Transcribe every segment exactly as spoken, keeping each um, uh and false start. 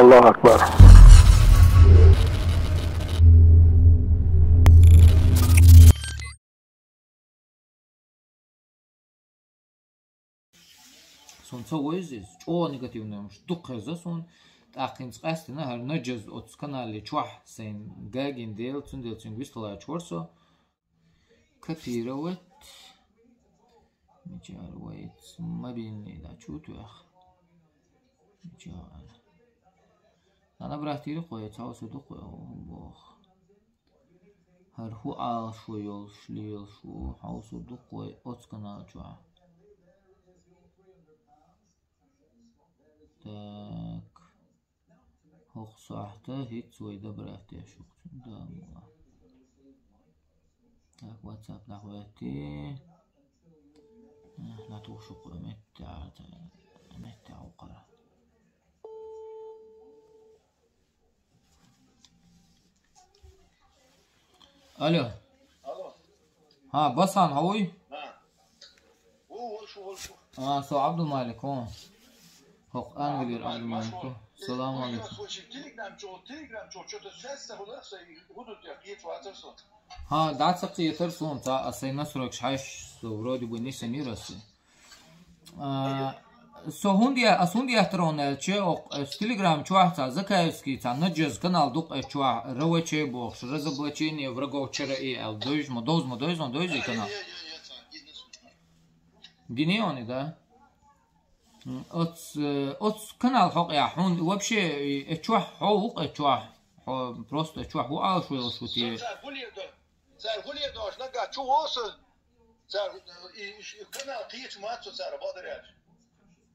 الله أكبر. Сона ца вайза иза, чӀогӀа негативный хӀумаш дукха хеза сона. ТӀаккха хӀинца къаьстина хӀара Наджаз оцу канале чохь сайна гагина дела, цундела цуьнга вистхилла чу вара со. Копировать. Мичара вайца мобильный да чу тоьхна. Мичара. Ана братира кхой, цхьа со дукха боху. ХӀара хӀун Ӏалашо йолуш, лелаш ву, хьовсур ду-кх вай оцу канал чохь. Так. ХӀокху сохьта хӀинца вай добрать деш ву-кх цуьнан, да, ма. Так, WhatsApp дӀахӀоьттий. Э, латуш ву-кх вай меттехь, меттехь ву-кх хӀара. Алло. Алло. ХӀа, Басхан, хьо вуй? ХӀа. Ву, волуш ву, волуш ву. А, со Абдулмалик, хӀо. ХӀокху Англиера Абдулмалик, хӀо. Салам алейкум. Телеграм чу, телеграм чу, чё-то связь ца хуьлура, со и хӀун ду те, кхечу вацара со. ХӀа, дӀа ца кхетара суна, цхьа, а сайн настройкаш хьаьжча, со вроде бы не самира аса. А, со хӀунда е-, ас хӀунда еттара хьуна аьлча, оцу Telegram чохь цхьа Закаевский, цхьа Наджаз канал ду-кх оцу чохь, РВЧ бохуш, разоблачение врагов ЧРИ аьлла, дойжа ма дойза, ма дойза, ма дойза и канал. Гинеони, да? М, оц, э, оцу канал хьокъехь хьуна вообще, э, чохь хьо ву-кх, э, чохь, хьо просто чохь ву Ӏалашо йолуш ву те? Цара гуле до-, цара гуле долуш нагахь чу ву со, цара, э, и, и, и канал кхечу маца цара бакъдар аьлча.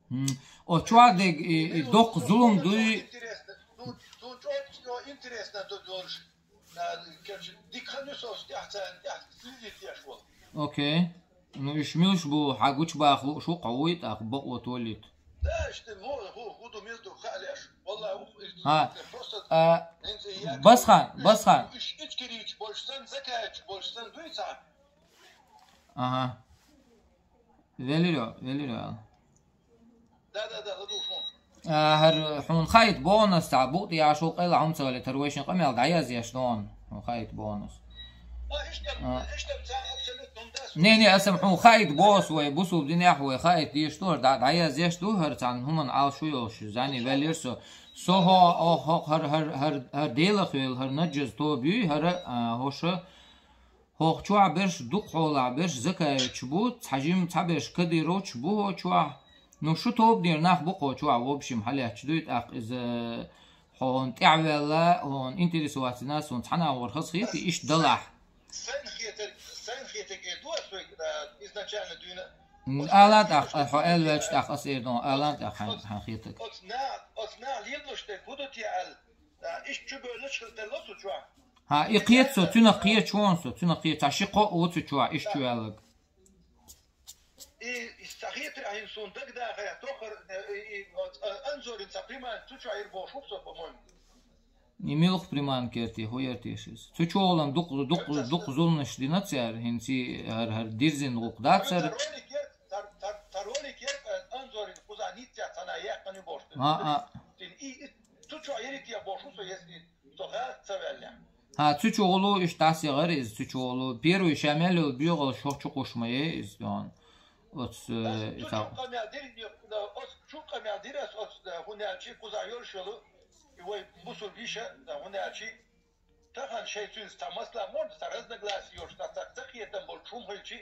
М, оцу чохь дерг, и, и доккха зулам дуй? Интересно, ну, ну, чӀогӀа интересно ду долуш. Короче, дика хан ю со тӀехь царна тӀехь следить еш волу. Окей. Ну, уьш муьлш бу, хьан гучубаха лууш ву, кхо вуй, тӀаккха бакъо толлийта. Да, иштта, хӀу, хӀу, хӀу ду, мила ду, хаа леш. Валлахи, хӀу, просто, а, хӀинца я-, Басхан, Басхан. Уьш Ичкерийчу болуш санна, Закаевчу болуш санна дуй цхьа? Ага. Велиро, велиро. Да, да, да, ладугӀуш ву. А, хӀара хьуна хаийта боху ас, цхьа букъ тӀе яшо къайла хьуна ца вале, тара вайшин къамел дӀаязъеш ду хьуна, хьуна хаийта боху ас. А, иштта, а, иштта цхьа абсолютно да. Не, не, аса хьуна хаийта боху ас вай, бусул динехь вай хаийта дийш ду, хӀара дӀа-, дӀаязъеш ду, хӀара цхьана хӀуманна Ӏалашо йолуш, зани ваьллера со. Со хьо, хьо, хьо, хӀара, хӀара, хӀара, хӀара Делах вел, хӀара Наджаз тоба юй, хӀара, а, хӀоша, хӀокху чохь берш дукха хьолахь, берш Закаевич бу, цхьа жима цхьаберш Кадыровч бу хӀокху чохь. Ну, шу тобанера нах бу кху чохь, в общем, хьалаьтташ дуй, тӀаккха иза хьуна тӀаьхьаваьлла, хьуна интересоваться дина, суна цхьана а вара хазахийти, иштта далахь. Сайн хетарг, сайн хетарг э ду ас вайга, а, изначально дуьйна. М, ала тӀаккха, хьо аьлла ваьлча тӀаккха ас эр ду, ала тӀаккха хьан, хьан хетарг. Оцу на-, оцу наха лелош дерг хӀун ду те аьлла, а, иштта чу бевллачу хила делла оцу чохь. ХӀа, и кхета со, цуьнах кхета шуна со, цуьнах кхета, цхьа ши-кхоъ ву цу чохь, иштта чу ваьлларг. И, и ца хетарехь хӀинца суна дагадахарехь, тохара, э, и, и, оц-, э, Анзорин цхьа приманка цу чохь йира бохуш ву со, по-моему. И муьлха приманка яра те, хӀун яра те ши иза? Цу чу гӀуллам дукха, дукха, дукха зуламаш дина цара, хӀинца и хӀара, хӀара дирзина гӀуллакх дац цара. Цхьа ролик яра, цхьа, цхьа, цхьа ролик яра, э, Анзорин кхузахь ниццехь цхьана яьккхина ю бохуш. А, а. И, и, цу чохь йира те бохуш ву со, если Со гӀаза ца ваьллехь. ХӀа, цу чу гӀуллакх иштта дӀасаягӀара иза, цу чу гӀуллакх. Первый ша мел йолу боьгӀалш хӀокху чу кхуш ма е иза, дон. Оцу, э, цу чу къамел дира, оцу чу къамел дира ас, оцу, э, хӀунда аьлча кхузахь йолуш йолу, и вай бусулба йиша, э, хӀунда аьлча тахана шайн цуьнца цхьа масала ма ду, цхьа разногласие йолуш, цхьа, цхьа, цхьа кхетам болчу хӀума хилча,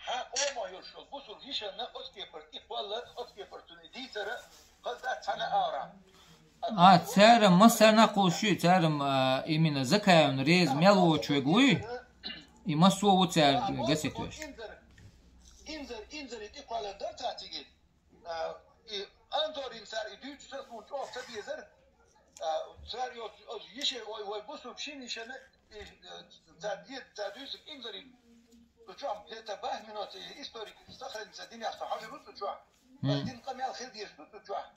хьан къомах йолуш йолу бусулба йишанна оцу кепара тӀе кхоллар, оцу кепара цуьнан дийцара, хаза дац цхьана а агӀор. А, цара массарна а кхуллуш ю, цара, а, именно Закаевна реза мел воцуш верг вуй, и массо а ву цара гасетвеш. Инзар, инзар, инзаре тӀе кхоллар дара цхьа цига. А, и Анзорин цара и дуьйцуш сан суна чӀогӀа ца безара. А, цара йоцу, оцу йише, вай, вай бусулба шина йишана, и, э, цара де-, цара дуьйцург инзаре. Цу чохь где-то бархӀ минот и историк сохраниться динехь со хьажа ву цу чохь. Мгм. Дин къамел хила деза ду цу чохь.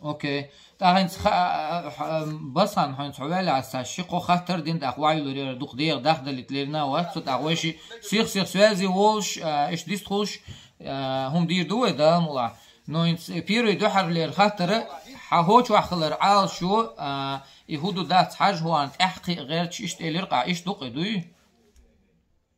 Окей. ТӀаккха хӀинца ха-, а, а, а, Басхан, хьуна цхьа ваьлла аса, ши-кхо хаттар дина, тӀаккха вай лур яра дукха дегӀа дахдаллита лерина вац, цу тӀаккха вай ши сих-сих связи волуш, а, иштта дистхуьлуш, а, хӀума дийр ду вай, Дала мукълахь. Но хӀинца первый дуьхьарлера хаттара, Хьа хӀочохь хилар Ӏалашо, а, и хӀу ду дац хьажа хӀуан тӀаьхьакхиа гӀерташ иштта элира къа, иштта ду-кх и, дуй?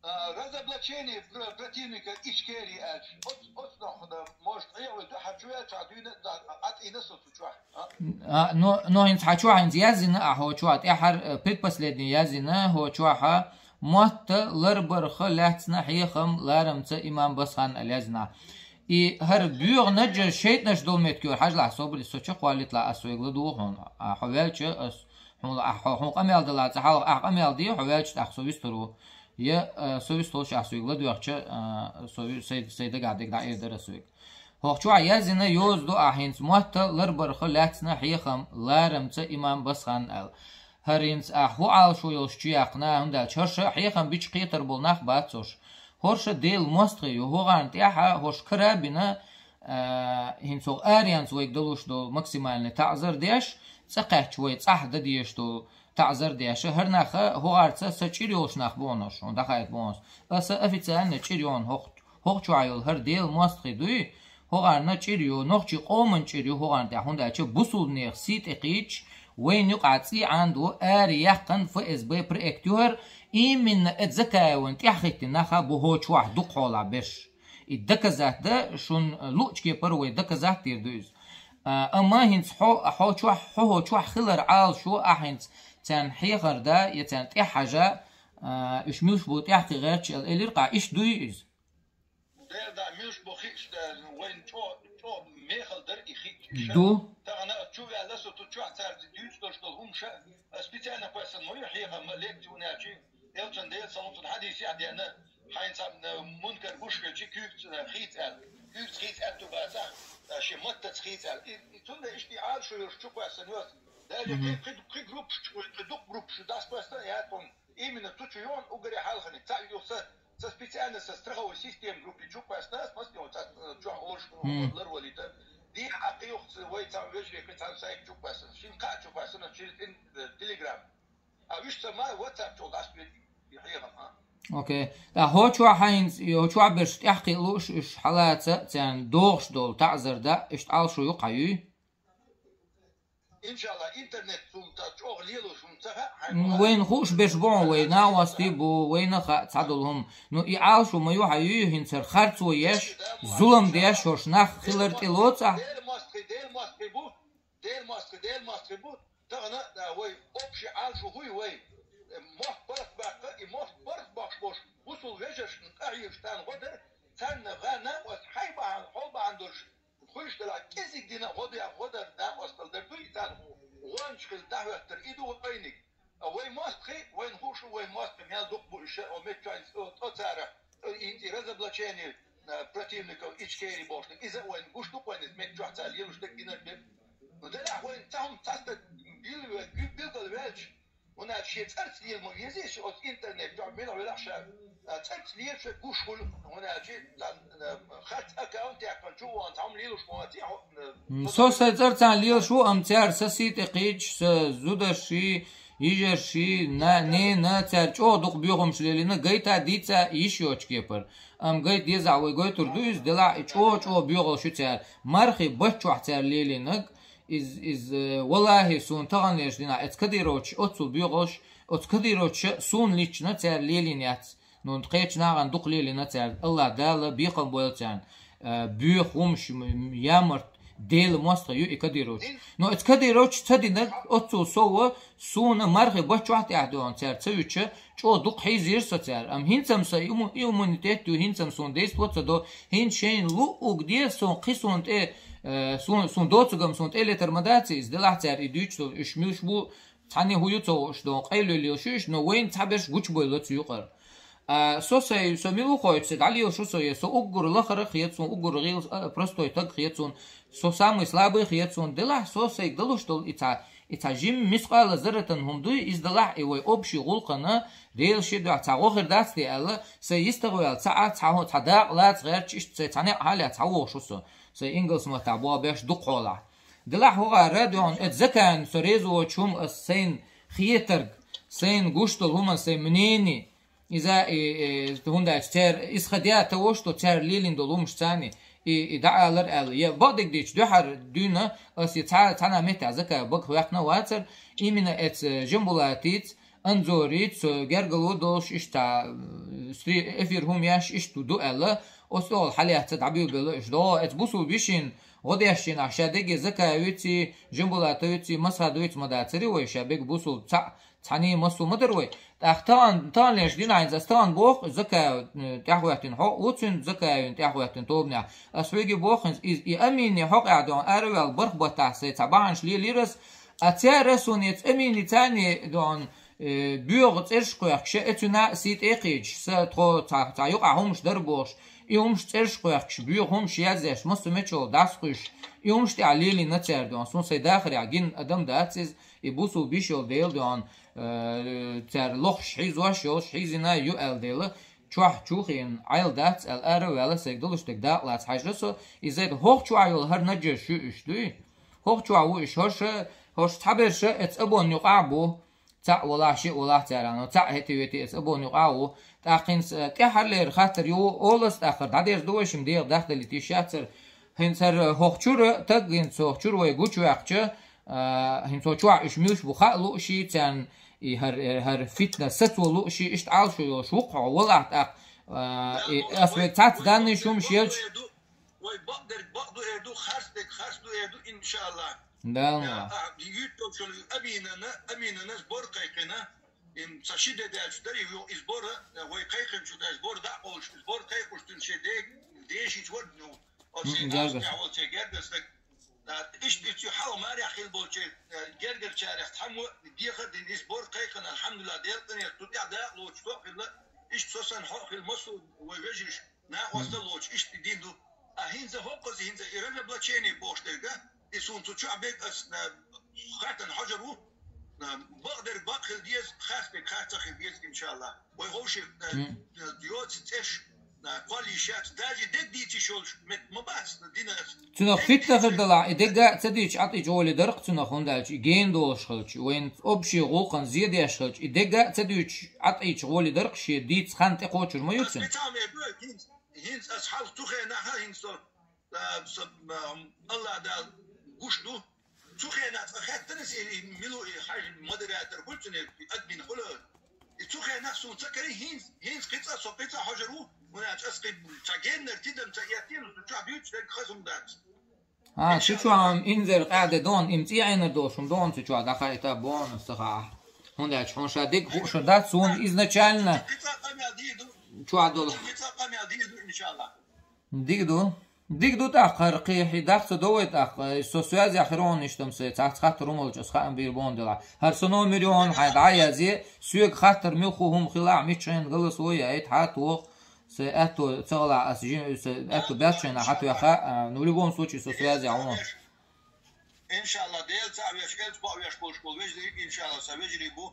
А, разоблачение пр-, противника Ичкерии аьлча. Оц-, оццунах хӀуна, может, Ӏехаве ду, хьа чу ваьлча, дуьйна, да, Ӏатӏийна со цу чохь. А? А, но, но хӀинца хьа чохь хӀинца яздина, а хӀочохь тӀаьхьара, э, предпоследний яздина, хӀочохь а, мотт ларбарх лаьцна хьехам ларамца имам Басхан аьлла яздина. И хӀара боьгӀа наджа шайтӀанаш долу меттиг йора, хьажалахь, собаре, со чекхваллийталахь, ас вайга ладугӀу хьуна. А, хьо ваьлча, ас хьуна, а, хьо, хьуна къамел далахь, цкъа хьалха ахь къамел де, хьо ваьлча, тӀаккха со вистхир ву. Я, а, со вистхуьлуш ахь соьга ладоьгӀча, а, со ви-, сай, сай дагахь дерг дӀаэр дара соьга. ХӀокху чохь яздина йоза ду ахь хӀинца мотт ларбарх лаьцна хьехам ларамца имам Басхан аьлла. ХӀара хӀинца ахь хӀу Ӏалашо йолуш чу яьккхина, хӀунда аьлча хӀорш хьехам бича кхетар болу нах бац хӀорш. ХӀорш Делан мостагӀий ю, хӀокхарна тӀехь а хӀорш кара а бина, а, хӀинца хӀокху аренца вайга далуш долу максимальный таӀзар деш, цӀа кхаьчча вай цӀахь дан дезаш долу таӀзар деш, хӀара нах хӀокхарца сан чӀир йолуш нах бу хьуна хӀорш, хьуна дӀахаийта бу хьуна ас. Аса официально чӀир ю хьуна хӀокху, хӀокху чохь йолу хӀара Делан мостагӀий дуй, хӀокхарна чӀир ю, нохчийн къоман чӀир ю хӀокхарна тӀехь, хӀунда аьлча бусулбанех сий тӀе кхийча, вайна юкъахь цӀий Ӏаьнна ду, ара яьккхина Ф С Б проект ю хӀара, именно эт Закаевна тӀаьхьахӀиттина нах бу хӀокху чохь дукха хьолахь берш. И доказать дан шуна луъучу кепара вай доказать дийр ду иза. А, амма хӀинца хьо, хьо чохь, хьо, хьо чохь хилар Ӏалашо, ахь хӀинца царна хьехар дан я царна тӀаьхьахьажа, а, уьш муьлш бу тӀаьхьакхиа гӀерташ аьлла элира къа, иштта дуй иза? Дера да, муьлш бу хиъча, вайна чӀо-, чӀогӀа мехала дара и хиъча. Ду. Тахана чу ваьлла со, ту чохь цаьрца дуьйцуш долуш долу хӀумаш, а, специально кхоьссина ма ю хьехам, лекци хӀунда аьлча, элчан Делан салам цунна хьадисехь деана, хьайна цхьа, а, мункар гуш хилча, куьйгаца хийца аьлла. Куьйгаца хийца аьтту бацахь, а, шен маттаца хийца аьлла. И, и цундела иштта и Ӏалашо йолуш чу кхоьссина ю ас. Даже кхин, кхин, кхин группаш чу, кхин дукха группаш ю дӀасакхоьссина, яц хьуна. Именно цу чу ю хьуна уггаре хьалхарниг. Цхьаъ ю сан, сан специально сан страховой система группе чу кхоьссина ас, массо а цхьа, э, чохь олуш ларвалийта. Дехьа а кхин юха вай цхьа вежарий, кхин цхьа сайт чу кхоьссина. Шина кхаъ чу кхоьссина через ин-, э, Telegram. А уьш сан ма WhatsApp чу дӀасабе и хьехам, а. Окей. ТӀаккха хӀо чохь хьайнца, хӀо чохь берш тӀаьхьакхиа лууш, уьш хьалаца, царна догӀуш долу таӀзар дан, иштта Ӏалашо ю кхьа юй? Иншалла, интернет цунна ца чӀогӀа лелош хӀума ца хаьа, хьайна М, вайна хууш берш бу хьуна, вай накъостий бу, вайна хаьа цхьадолу хӀума. Ну, и Ӏалашо ма ю хьан юй, хӀинца хӀара харцо еш, зулам деш, хӀорш нах хилар тӀе лоцу ахь? Дела мостагӀий, Дела мостагӀий бу, Дела мостагӀий, Дела мостагӀий бу. Тахана, а, вай общий Ӏалашо хӀу ю вай? Мохк паргӀатбаккха, и мохк паргӀатбоккхуш болуш, бусул вежаршна къахьегаш царна гӀо дара, царна гӀа накъост хьай бахьана, хьо бахьана долуш, хуьйш делахь, кӀезиг дина гӀо де-, гӀо дар накъостал дара дуй, и царна гӀонча хила дӀахӀоьттар и ду вайниг. А вай мостагӀий, вайна хууш ву вай мостагӀий мел дукха бу уьш, о меттачохь, о, о цара, о, и, и разоблачение, а, противников Ичкерии бохуш дерг. Иза а вайна гуш ду-кх вайна, иза меттачохь цара лелош дерг гинарг дерг. Ну, делахь вайна цхьа хӀума цхьаста бил-, бил-, билгалвелча, ХӀунда аьлча шен цӀарца лела ма везий, оцу интернет чохь мила велахь ша, а, цӀарца лелаш гуш хуьлу, хӀунда аьлча цхьа, а, харц аккаунт яьккхина чу вахана цхьа хӀума лелаш ма ваций, хьо, а, М, со сайн цӀарца лелаш ву, амма цара сан сий тӀе кхийча, сан зударший, йижарший, на-, ненан, цара чӀогӀа дукха боьхамаш лелийна, гайта дийца йиш йоцчу кепара. Амма гайта дезахь вай гойтур ду иза, делахь и чӀогӀа-чӀогӀа боьхалш ю цара. Мархи бат чохь цара лелийнарг, Из, из, э, валлахӀи, суна таханлерчу дийнахь оцу кадыровцаш оццул боьхалш, оцу кадыровцаша суна лична цара лелийна яц. Ну, кхечу нахана дукха лелийна цара. АллахӀ Дала бекхам бойла царна. Э, боьха хӀумаш, м, ямарт, Делан мостагӀий ю и кадыровцаш. Но оцу кадыровцаша ца динарг оццул сов, суна мархи бат чохь тӀехь дуьхьал цара ца вича, чӀогӀа дукха хьийзийра со цара. Амма хӀинца-м сан имму-, иммунитет ю, хӀинца-м суна действовать ца до, хӀинца шайна луъург де, суна кхин суна тӀе Э, суна, суна доцург-м суна тӀе летар ма дац иза, делахь цара и дуьйцуш долу, уьш муьлш бу, цхьанне хӀун ю ца хууш, дон къайле лелаш ю уьш, но вайна цхьаберш гучубойла цу юкъара. А, со сай, со мила ву хоуьйту, сай дӀалелаш ву со, я со уггар лахара хета суна, уггар гӀийла, а, простой таг хета суна, со самый слабый хета суна, делахь со сайга далуш долу и цхьа, и цхьа жимма мискъала зарратан хӀума дуй, иза далахь и вай общий гӀуллакхана, Делан шен дуьхьа цхьа гӀо хир дац те аьлла, сайн йистагӀваьлла цхьа а, цхьа хӀун, цхьа дакъа лаца гӀерташ, иштта сайн цхьа некъ хьалаьцна схьавогӀуш ву со. Сайн ингалс маттахь боху беш дукха хьолахь. Делахь хӀокхара дуьхьал, эцу закан со реза воцу хӀума ас сайна хетарг, сайна гуш долу хӀума, сайн мнение, иза, э, э, хӀунда аьлча цара, исхадя тавош до цара лелийна долу хӀумаш царни, И, и дӀаалар аьлла, е бакъдерг дийцача, дуьххьара дуьйна ас и цхьа, цхьана меттехь Закаев бага ваьккхина вацар, именно эца Жамбулатица, Анзорица, гергарло долуш иштта, э, стри-, эфир хӀума еш иштта ду аьлла, оцу тӀехула хьалаьцна дӀабуьйлабелла уьш. ДогӀу эца бусулба йишин гӀо деш дийнахь ша дерриге Закаевиций, Жамбулатовиций, Масхадовиций ма дацарий вай, ша берриг бусулба цхьаъ, цхьаний массо а ма дара вай. ТӀаккха тахана, тахана леш динахь хӀинца ас тахана боху, Закаев, э, тӀаьхьахӀоьттина хьо а ву цуьнан, Закаевна тӀаьхьахӀоьттина тобанехь. Ас хьоьга боху хӀинца, иза и Амине хьокъехь дуьхьал араваьлла бархӀ баттахь сайн цхьа бахьанаш лелийра ас, а цара суна эца Амине царний дуьхьал, э, боьха цӀераш кхоьхкуш, эцуьнан а сий тӀе а кхийдаш, сан тхо цхьа, цхьа юкъахь хӀумаш дара бохуш, и хӀумаш цӀераш кхоьхкуш, боьха хӀумаш язъеш, массо а меттехула дӀасакхуьйсуш, и хӀумаш тӀехь лелийна цара дуьхьал. Суна сайн дахарехь гина адам дац иза, и бусулба йиш йолу дела дуьхьал, э, цара лохуш хьийзош йолуш хьийзина ю аьлла дела, чохь чу хиъна Ӏел дац аьлла ара а ваьлла, сайга далуш дерг дакъа лаца хьаьжира со, иза хӀокху чохь йолу хӀара наджаш ю уьш дуй? ХӀокху чохь ву уьш, хӀорш, хӀорш цхьаберш эца абонна юкъахь а бу, цхьаъ валахь, шиъ валахь цара, но цхьаъ хӀетте-ветте эца абонна юкъахь а ву. ТӀаккха хӀинца, э, тӀаьххьарлера хаттар ю, олалла тӀаккха дӀадерза ду вай шимма дегӀ дахдалийта йиш яц хӀара. ХӀинца хӀара хӀокху чуьра, таг хӀинца хӀокху чуьра вай гучуваьккхича, а, хӀинца хӀокху чохь уьш муьлш бу хаа лууш, царна и хӀара, хӀара фитна сацо лууш, иштта Ӏалашо йолуш ву-кх хьо, валахь тӀаккха, а, и ас вайга цхьацца даннаш хӀумаш елча. Вай бакъдерг бакъ ду эр ду, харцдерг харц ду эр ду, иншаллах. Дала. А, а, юьрталчун Аминана, Аминанас бор кхайкхина, им ца ши де даьлча дарий, иза бора, вай кхайкхинчу даьлча бор дӀа а олуш, иза бор кхайкхуш цуьнан шен дега, дешича вара, ну, оцу М, шен гергас. Астехь волчу гергас стаг. А, иштта, иштта хьалха марехь хилла болчу, э, гергарчарех цхьаммо а дехар а дина, иза бор кхайкхина, алхьамдулиллах, Делан къинхетам, цу тӀехь дакъа лоцуш со а хилла, иштта со санна хьо а хилла, массо а вай вежарий накъосталла лоцуш, иштта и дин ду. А хӀинца хӀокхуза, хӀинца и разоблачение бохуш дерг, и суна цу чохь берг ас, а, хаттарна хьожур ву, а, бакъдерг бакъ хила деза, харцдерг харц а хила деза, иншаллах. Вай ховший, а, М. а, йоцу цӀераш, а, кхолла йиш яц, даже дерг дийца йиш йолуш мет ма бац, динас. Цунах фитна хир далахь, и дерг а ца дийцича, Ӏатийча гӀоле дара-кх цунах, хӀунда аьлча и гена долуш хилча, вайн общий гӀуллакхана зе деш хилча, и дерг а ца дуьйцуш, Ӏатийча гӀоле дара-кх, шен дийца хан тӀекхочур ма ю цуьнан. ХӀинца ас хьалха цу хенахь, хӀинца со, а, со, а, Аллах Дала гуш ду. Цу хенахь цкъа хаьттина ас, и, и мила ву и хьажа модератор хуьлу цуьнан, и админ хуьлу. И цу хенахь суна ца карий, хӀинца, хӀинца кхин цкъа, со кхин цкъа хьожур ву, хӀунда аьлча ас кхин ца геннара тидам ца эцнера, цу чохь дуьйцуш дерг хаза хӀума дац. А, шу чохь ам инзар къаьхьа де дон, им цӀе Ӏенар долуш, хӀума дон цу чохь дӀахаийта бон аса ца хаахь. ХӀунда аьлча хьуна ша дерг хууш дац, суна изначально чохь долу. Дика ду. Дика ду тӀаккха, хӀара кхин хьи дах ца до вай тӀаккха, со связь яхир вон иштта-м сай, цхьацца хаттар хӀума лучу аса хаам бийр бон делахь. ХӀара со номер ю хьуна, хьайн дӀа а язъе, соьга хаттар муьлхха хӀума хилахь, миччахьа голосовой яйта, хьа а тоху, сай аьтто ца гӀалахь аса жин, сай аьтто баьлчхьана хьа тоьхна, а, ну, в любом случае, со связь яхь вон. Иншалла, Дела цхьаъ веш, элча бакъ веш болуш болу вежарий, иншалла, сан вежарий бу.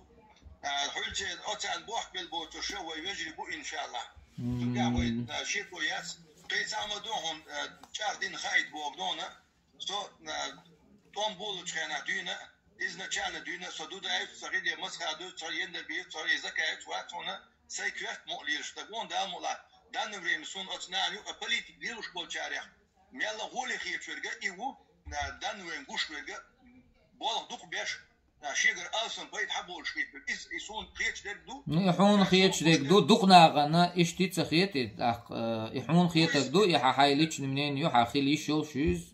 А, хьуьлцен оцарна бохк белла боцурша вай вежарий бу, иншалла. Цуьнгахь вай, а, шеко яц. Кхин цхьа ма ду хьуна, а, чӀагӀдина хаийта боху дона. Со, а, тӀом болучу хенахь дуьйна, изначально дуьйна, со Дудаевца, со гӀиде Масхадовца, со Ендербиевца, со Закаевца вац хьуна, сайн коьрта мукъ лелаш стаг вон, Дала мукъ лахь. Данное время суна оцу нахана юкъа политика лелуш болчарех. Мелла гӀоле хеташ верг а и ву, а, данное время гуш верг а, болх дукха беш, а, шегара алсам пайда хьаболуш хеташ верг. Иза, и суна кхеташ дерг ду. Ну, и хьуна кхеташ дерг ду, дукха нахана иштта ца хета, тӀаккха, э, и хьуна хетарг ду, и хьан хьайн личный мнение ю, хьан хила йиш йолуш ю иза.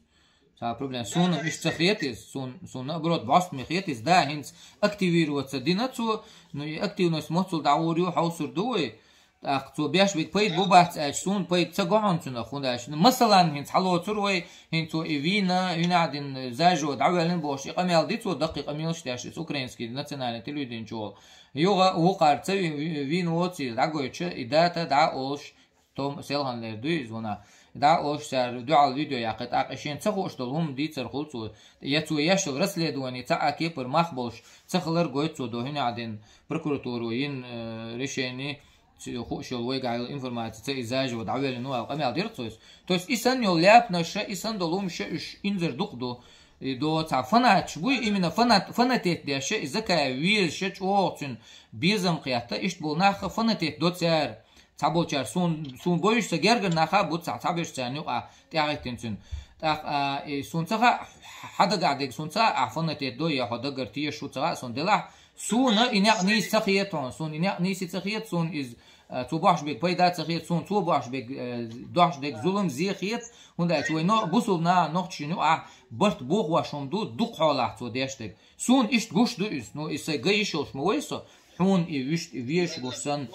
Цхьа проблема. Суна иштта ца хета иза, сун-, суна наоборот бӀостаме хета иза. Да, хӀинца активироваться дина цо, ну, и активность моццул дӀагӀур ю, хьовсур ду вай. ТӀаккха цо беш берг пайда бу бац аьлча, суна пайда ца го хьуна цунах, хӀунда аьлча. Ну, масалан, хӀинца хьалоцур вай, хӀинца цо и вийна, вина дин заживо дӀавоьллина бохуш, и къамел ди цо, даккхий къамелаш деш, иза украинский национальный телевидение чухула. Юха вукхара ца ви-, ви-, вийна воций, дӀагойтуш, и дата дӀа а олуш, Том селханлера дуй иза вана. ДӀа а олуш цара дуьхьал видео яьккхи, тӀаккха и шена ца хууш долу хӀума дийцар хуьлу цо. Я цо еш йолу расследование цхьа а кепара мах болуш ца хилар гойту цо до хӀуьнехь дина прокуратуро йина, э, решение, ц-, хууш йолу вайгахь йолу информация ца иза жо дӀавеллина вала къамел дира цо иза. То есть и санна йолу ляпанаш, и санна долу хӀумаш уьш инзар дукха ду. И до цхьа фанаташ буй, именно фанат-, фанатет деш, и Закаев везаш, чӀогӀа цуьнан безам кхетта, иштта болу нах фанатет до цара. Цхьаболчар сун, сун бойш са гергар наха бу цхьа, цхьаберш царна юкъа тӀагӀиттин цун. ТӀаккха, а, и сун ца хаьа, хьа дагахь дег сун ца хаьа, а фанатет до, я хьо дагар теш шу ца хаьа, сун делахь, суна и некъ нийса ца хет хьона, сун и некъ нийса ца хет, сун из, а, цу бохьш бег пайда ца хет, сун цу бохьш бег, э, дохьш дег зулам зе хет, хӀунда аьлча вай но-, бусул на нохчашин юкъа барт бохош хӀума ду, дукха хьолахь цо деш дег. Сун иштта гуш ду из, ну, и сай гай йиш йолуш ма вай со, хьуна и вуьшта, и веш гуш санна.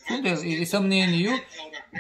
Цундела и, и сомнение ю.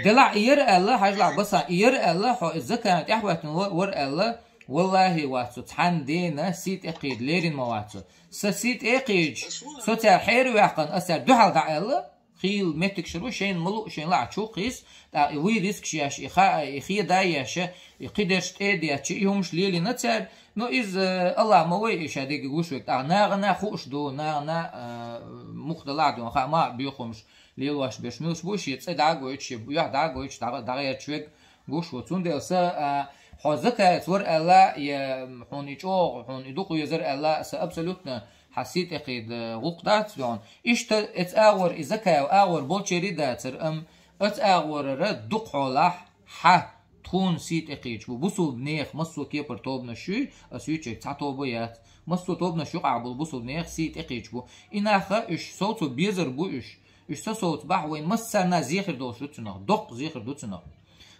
Делахь и яра аьлла, хьажлахь басан, и яра аьлла, хьо и закана тӀехӀоьттина ва-, вара аьлла, валлахӀи, вац со, цхьанна дена сий тӀекхийда лерина ма вац со. Са сий тӀекхийдаш, со цара хьераваьккхина, ас цара дуьхьал дӀа аьлла, хийла меттигаш ю, шайна ма луъу, шайна лаьа чу кхийса, тӀаккха и вуй рискаш еш, и ха-, и хеда еш, и кхидерш тӀе а детташ, и хӀумаш лелийна цара, ну, иза, э, Аллах ма вай и ша дерриге гуш вег. ТӀаккха нахана хууш ду, нахана, э, муха далахь ду, хаа ма боьха хӀумаш лелош берш муьлш бу, шен цӀе дӀа а гойтуш, шен юьхь дӀа а гойтуш, дӀа-, дӀагӀерташ вег гуш ву. Цундела са, а, хьо закаца вара аьлла, я хьуна и чӀогӀа, хьуна и дукха везар аьлла, са абсолютно хьан сий тӀекхийда гӀуллакх дац дохьна. Иштта эца агӀор, и закаев агӀор болчерий дацара, амма эца агӀорара дукха хьолахь хьа тхуна сий тӀекхийдаш бу. Бусулба нех массо а кепара тобанаш юй, ас юьйцург цхьа тоба яц. Массо а тобанаш юкъахь болу бусулба нех сий тӀекхийдаш бу. И наха уьш совцо безар бу уьш. Уьш са совцабахь вайн массарна зехар долуш ду цунах, доккха зехар ду цунах.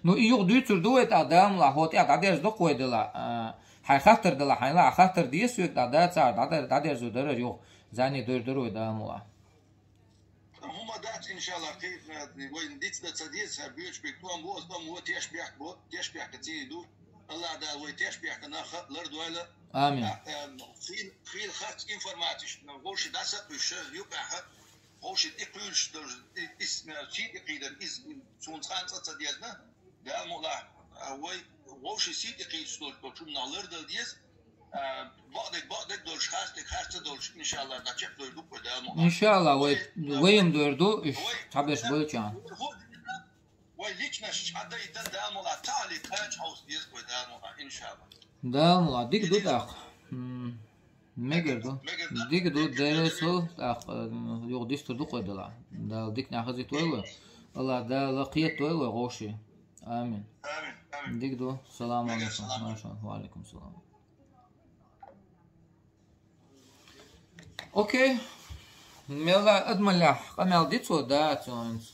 Ну, и юха дуьйцур ду вай тӀаккха, Дала мукълахь, хӀо тӀехь дӀадерза доккха вай дела, а, хьайн хаттар далахь, хьайна лаьа хаттар деза соьга тӀаккха, да цара дӀадер-, дӀадерзо дарар юха, зӀене дойр дара вай, Дала мукълахь. ХӀума дац, иншаллах, кхин, э, вайна диц дан ца деза, хӀара боьчу бег тӀом бу, аса тӀом бу, тешбехк бу, тешбехка цӀий ду. Аллах Дала вай тешбехкана ха лардойла. Амин. А, э, хийла, хийла харц информацеш, ну, вовши дӀасакъуьйш, юкъахь, вовши тӀекхуьйлуш долуш, и, ис, э, сий тӀекхийдар, иза суна цкъа а цӀа ца дезна, Дала мукълахь, а, вай вовши сий тӀекхийдаш долуш долчу хӀуманах лардала деза, а, бакъдерг бакъдерг долуш, харцдерг харц долуш, иншаллах, дӀа чекхдойр ду вай, Дала мукълахь. Иншаллах, вай, вай, вай-м дойр ду, уьш вай, цхьаберш вай, бойчарна. Вай, вай личность чӀагӀдайта, Дала мукълахь, цхьа а ле кхача хьовса деза вай, Дала мукълахь, иншаллах. Дала мукълахь, дика ду тӀаккха. М. Мегар ду. Дика ду, деррес хӀу, тӀаккха, м, юха дистур ду кхой дала. Дала диканехь хазийта вай вай. Аллах Дала кхета вай вай гӀовши. Амин. Дика ду. Салам алейкум. Маша, ва алейкум салам. Окей. Мелла адамаллехь къамел дицо да, цуьнца.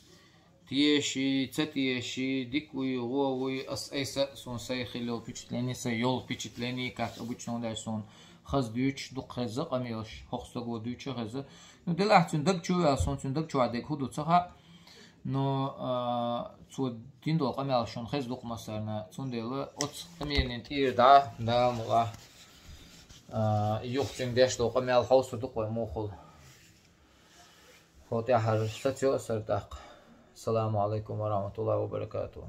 Теши, ца теши, дика вуй, гӀо вуй, ас айса, суна сай хилла йолу впечатление, сай йолу впечатление, как обычно, даш суна хаза дуьйцуш, дукха хеза къамелаш, хӀокху стаго дуьйцуш а хеза. Ну, делахь цуьнан даг чу ваьлла, суна цуьнан даг чу ваьлла дерг хӀун ду ца хаьа. Но, а, цо дина долу къамел шуна хеза дукха массарна, цундела оцу къамелан тӀера дӀа, Дала мукълахь, а, юха цуьнга деш долу къамел хьовсур ду-кх вай мухула. ХӀо тӀаьхьара сацо а сара тӀаккха. Саламу алейкум ва рахматуллахи ва баракатуху.